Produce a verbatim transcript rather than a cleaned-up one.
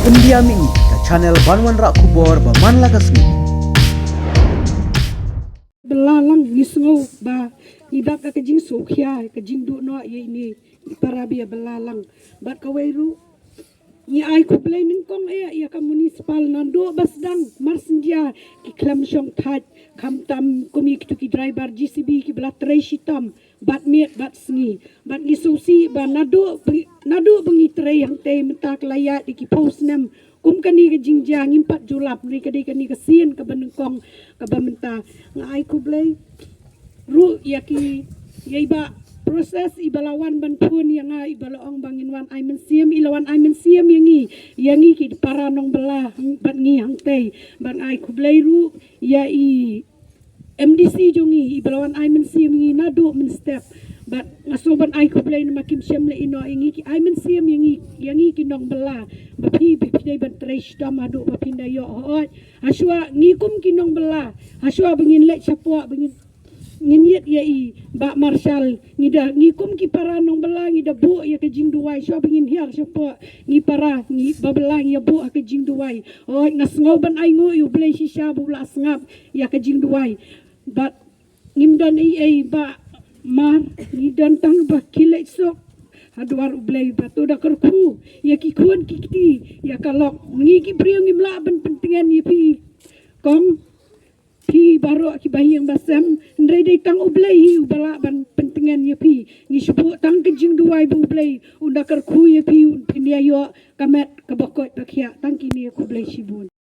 Pyndiam ïa ngi ka channel ban wanrah khubor ba man la ka sngi. Bylla lang, ngi sngew ba ngi dap ka jingsngewkhia, ka jingduh noh ïa ine i para ba ïa bylla lang. Bad kawei ruh, ngi ai khublei nyngkong eh ïa ka municipal, naduh ba sdang marsynja ki khlem shong thait, khamtam kum ïa kitu ki driver J C B kiba la trei shitom bad miet bad sngi. Bad ngi sngewsih ba naduh ba, naduh ba ngi trei hangtei mynta ka la ïaid ïa ki phew snem kum kane ka jingjia ngim pat ju lap, hynrei ka dei kane ka sien kaba nyngkong kaba mynta. Nga ai khublei ruh ïa ki, ïa i Bah Process iba la wan ban phone ïa nga, iba la ong ba ngin wan ai mynsiem, i la wan ai mynsiem ïa ngi, ïa ngi ki para nongbylla bad ngi hangtei. Bad nga ai khublei ruh ïa i M D C jong ngi iba la wan ai mynsiem ïa ngi naduh mynstep. Bad nga sngew ban ai khublei namar kim shym la ïehnoh ïa ngi, ki ai mynsiem ïa ngi, ïa ngi ki nongbylla, ba phi, ba phi dei ban trei shitom haduh ba phin da ïoh. Hooid, hashuwa ngi kum ki nongbylla, hashuwa ba ngin leit shapoh, ba ngin, ngin ïit ïa i Bah Marshal, ngi da, ngi kum ki para nongbylla ngi da buh ïa ka jingduwai, shuwa ba ngin hiar shapoh, ngi para, ngi ba bylla ngi ïa buh ha ka jingduwai. Hooid, nga sngew ban ainguh ïa U Blei shisha ba u la sngap ïa ka jingduwai. Bad ngim don ei ei Bah Mar, ngi don tang ba khie leit suk ha dwar U Blei, bad to da kyrkhu ïa ki khun ki kti ïa ka lok. Ngi ki briew ngim lah ban pyntngen ïa phi, kong, phi baroh kiba ïeng ba sem, hynrei dei tang U Blei hi uba lah ban pyntngen ïa phi. Ngi shu buh tang ka jingduwai ba U Blei un da kyrkhu ïa phi, un pynïaid ïa ka met kaba koit ba khiah. Tang kine, khublei shibun.